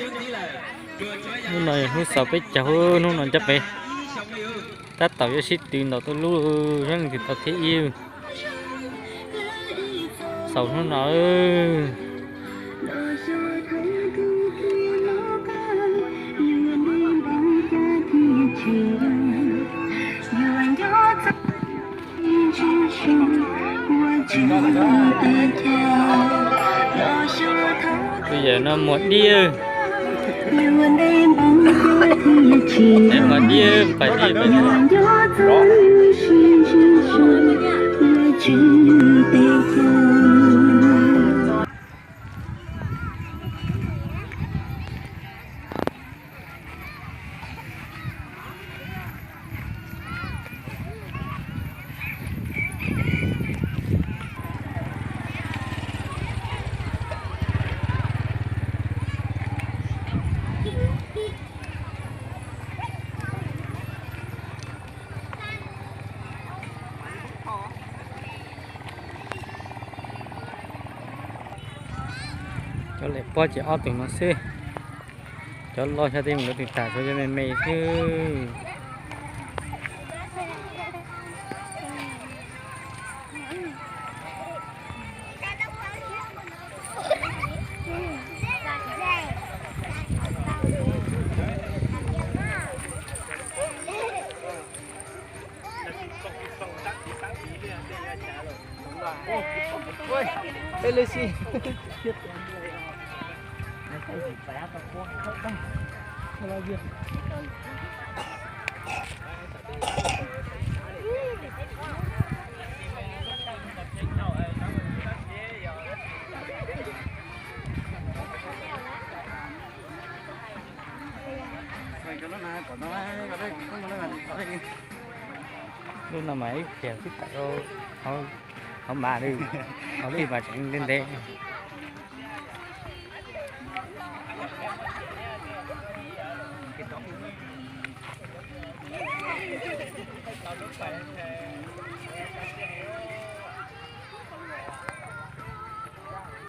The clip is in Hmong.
Hnub no yog hnub xaus peb caug, hnub no cov pem tab tom yuav sib tw ntaus tuj lub, sab leej twg tau thiab ib xaus hnub no. Tus yawm no muag diab, muag diab pais diab pais. Cov lem pob ces ob tug no xwb. Cov loj xyov tej mus lawv twg tas, tshuav cov me me xwb. Lub no mas ib pliag xwb tawm hauv mas li, hauv lub mas tseem ntev ntev.